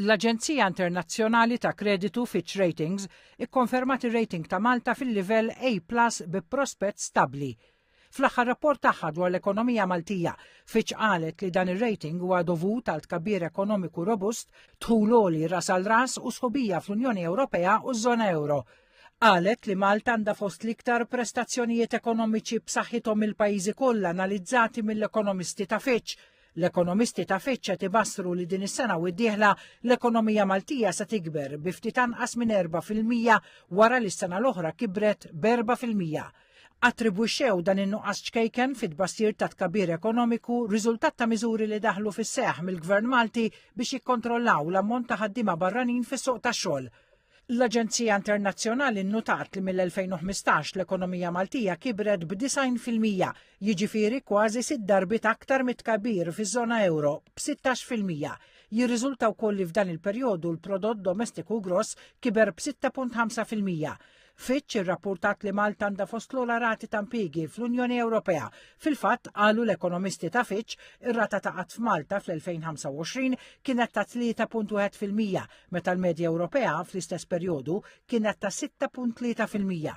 L-aġenzija internazzjonali ta' kreditu Fitch Ratings ikkonfermat ir-rating ta' Malta fil-livell A plus bi prospett stabbli. Fl-aħħar rapport tagħha dwar l-ekonomija Maltija, Fitch qalet li dan ir-rating huwa dovut għal tkabbir ekonomiku robust, dħul għoli ras għal ras u sħubija fl-Unjoni Ewropea u ż-żona ewro. Qalet li Malta għandha fost l-iktar prestazzjonijiet ekonomiċi b'saħħithom mill-pajjiżi kollha analizzati mill-ekonomisti ta' Fitch. L-ekonomisti ta' Fitch qed ibassru li din is-sena u d-dieħla l-ekonomija Maltija se tikber bi ftit anqas minn 4% wara li s-sena l-oħra kibret b'4%. Attribwixxew dan in-nuqqas ċkejken fit-tbassir ta' tkabbir ekonomiku riżultat ta' miżuri li daħlu fis-seħħ mill-Gvern Malti biex jikkontrollaw l-ammont ta' ħaddiema barranin fis-suq tax-xogħol. L-Aġenzija Internazzjonali nnutat li mill-2015 l-ekonomija Maltija kibret b'90%, jiġifieri kważi sitt darbiet aktar mit-tkabbir fiż-żona ewro b'16%. Jirriżulta wkoll li f'dan il-perjodu l-prodott domestiku gross kiber b'6.5%. Fitch irrappurtat li Malta għandha fost l-ogħla rati ta' impjiegi fl-Unjoni Ewropea. Fil-fatt, qalu l-ekonomisti ta' Fitch, ir-rata ta' qgħad f'Malta fl-2025 kienet ta' 3.1%, meta l-medja Ewropea fl-istess perjodu kienet ta' 6.3%.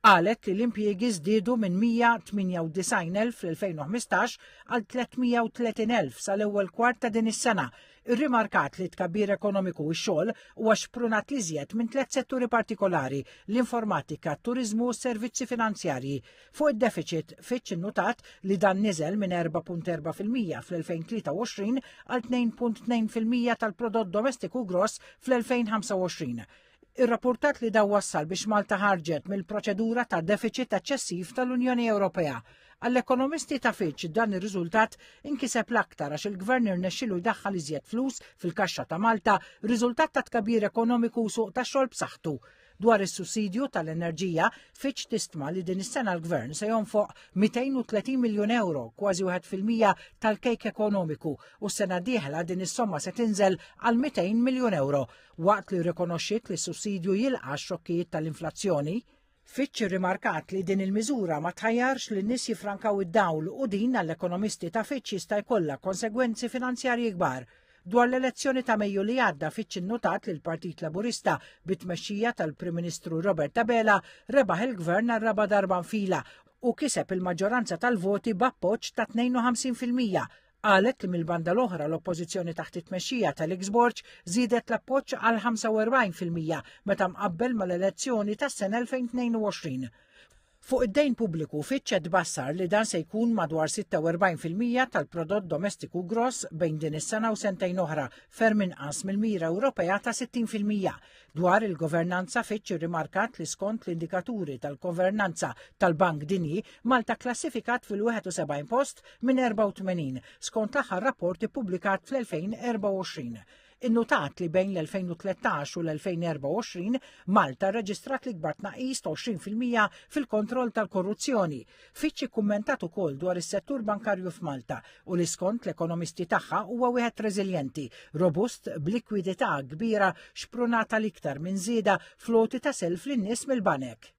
Qalet li l-impjiegi żdiedu minn 198,000 fl-2015 għal 330,000 sal-ewwel kwart ta' din is-sena. Irrimarkat li tkabbir ekonomiku u x-xogħol huwa xprunat l-iżjed minn tliet setturi partikolari, l-informatika, t-turiżmu u s-servizzi finanzjarji. Fuq id-deficit, Fitch innutat li dan niżel minn 4.4% fl-2023 għal 2.2% tal-prodott domestiku gross fl-2025. Irrapportat li daw wassal biex Malta ħarġet mill-proċedura ta' deficit eċċessiv tal-Unjoni Ewropea. Għall-ekonomisti ta' Fitch dan ir-riżultat inkiseb l-aktar għax il-gvern irnexxilu jdaħħal iżjed flus fil-kaxxa ta' Malta, riżultat ta' tkabbir ekonomiku u suq tax-xogħol b'saħħtu. Dwar is-sussidju tal-enerġija, Fitch tistma li din is-sena l-Gvern se jonfoq 230 miljun euro, kważi 1% tal-kejk ekonomiku, u s-sena dieħla din is-somma se tinżel għal 200 miljun euro, waqt li rrikonoxxiet li s-sussidju jilqa' x-xokkijiet tal-inflazzjoni. Fitch irrimarkat li din il-miżura ma tħajjarx lin nies jifrankaw id-dawl u din għall-ekonomisti ta' Fitch jista' jkollha konsegwenzi finanzjarji kbar. Dwar l-elezzjoni ta' Mejju li għadda Fitch innutat li l-Partit Laburista bit-tmexxija tal-Prim Ministru Robert Abela rebaħ il-gvern għar-raba' darba nfila u kiseb il-maġġoranza tal-voti b'appoġġ ta' 52%. Qalet li mill-banda l-oħra l-Oppożizzjoni taħt it-tmexxija ta' Borg żiedet l-appoġġ għal 45% meta mqabbel mal-elezzjoni tas-sena 2022. Fuq id-dejn pubbliku, Fitch qed tbassar li dan se jkun madwar 46% tal-prodott domestiku gross bejn din is-sena u sentejn oħra, ferm inqas mill-mira Ewropea ta' 60%. Dwar il-governanza Fitch irrimarkat li skont l-indikaturi tal-governanza tal-Bank Dinji, Malta kklassifikat fil-71 post minn 84 skont l-aħħar rapport ippubblikat fl-2024. Innutat li bejn l-2013 u l-2024 Malta rreġistrat l-ikbar tnaqqis ta' 20% fil-kontroll tal-korruzzjoni. Fitch ikkummentat ukoll dwar is-settur bankarju f'Malta u li skont l-ekonomisti tagħha huwa wieħed reżiljenti, robust b'likwidità kbira xprunata l-iktar minn żieda fl-għoti ta' self lin-nies mill-banek.